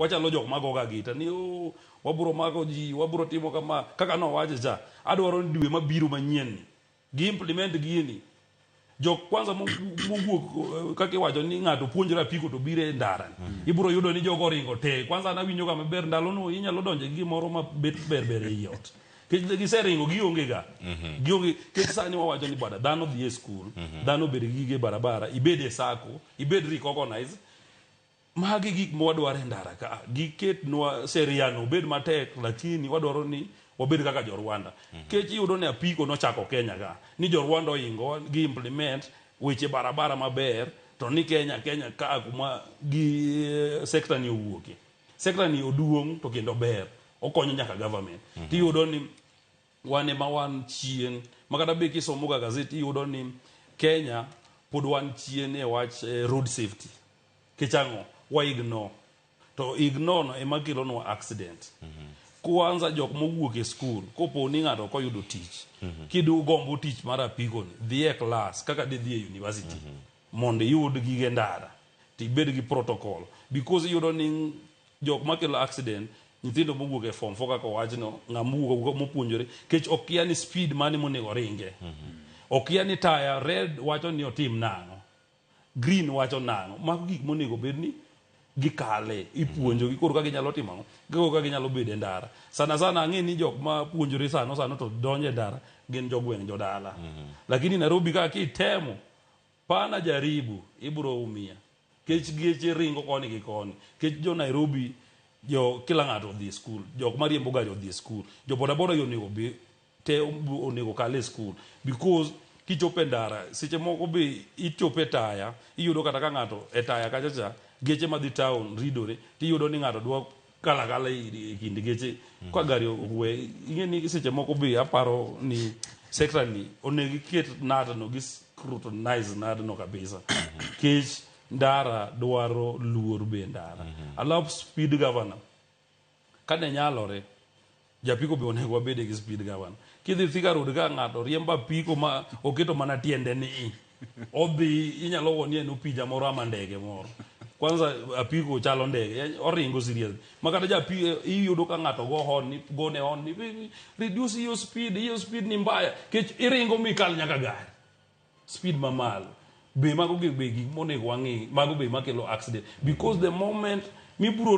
Wachalo jok magoga gita ni, "Oh, wabro mako ji, wabro timo kama." Kaka nowacho cha, adwaro ni dwe mabiro manyien ni gi implement gini. Jok kwanza mowuok, kaka iwacho ni ng'ato puonjre apiko to biro e ndara, ibiro yudo ni jogo oringo te. Kwanza an awinjo ga maber ndalono inyalo donjo gi gimoro ma bet ber ber ei ot. Kech giseringo, gionge ga, gionge. Kech sani wawacho ni bwana, dhano dhi e skul, dhano obed gi gige barabara, ibed e sacco, ibed recognize. Magi gik ma wadwaro e ndara ka. Giketnwa sheria no obed matek, lakini wadwaro ni wabed kaka jo Rwanda. Kech iyudo ni apiko nochako Kenya ka ni jo Rwanda oingo gi implement weche barabara maber, to ni Kenya ka kuma gi sector ni owuokie. Sector ni oduong' to kendo ber, okonyo nyaka government. Tiyudo ni wan ema wan chien, makata be kisomo ga gazeti, iyudo ni Kenya pod wan chien e wach road safety. Kech ang'o? Wa ignore, to ignore no ema kelonwa accident. Kwanza jok mowuok e skul, kopo ni ng'ato ok oyudo tich, kidu gombo tich mar apiko ni, dhi e class kaka didhi e university mondo iyud gige ndara, tibed gi protocol, because iyudo ni jok makelo accident, nyithindo mowuok e form 4 kaka owachno, ng'ama owuok mopuonjore kech okia ni speed mane monego ringe, okia ni taya red wacho ni otim nang'o, green wacho nang'o. Mago gik monego bed ni gikale, ipuonjogi koro ka ginyalo timo ang'o, koro ka ginyalo bedo e ndara. Sana sana ang'e ni jok ma puonjore sano sano to donjo e ndara gin jogweng', jodala, lakini Nairobi ka kitemo pana jaribu, ibro umia kech geche ringo koni gi koni. Kech jo Nairobi, jo kila ng'ato odhi e skul, jok mariembo gari odhi e skul, jo bodaboda gi onego be te onego kal e skul, because kichopo e ndara, seche moko be ichopo e taya, iyudo kata ka ng'ato e taya kacha cha, geche madhi town ridore, tiyudo ni ng'ato dwa kala kala e kind geche ka gari owe. Ing'e ni seche moko be aparo ni sector ni onego iket ng'atno gi scrutinize ng'atno kabisa, kech ndara dwaro luor be ndara. Alafu speed governor, kane nyalore, japiko be onego wabede gi speed governor. Kidhi Thika Road ka ng'ato riembo apiko ma oketo mana tiende ni odhi, inyalo go ni en opija moro ama ndege moro. Kwanza apiko chalo ndege, oringo serious, ma kata japiko iyudo ka ng'ato go horn ni gone horn ni, "Reduce hiyo speed, hiyo speed ni mbaya." Kech iringo mikal nyaka gari, speed mamalo be. Mago be gik monego wang'i, mago be makelo accident, because the moment mibro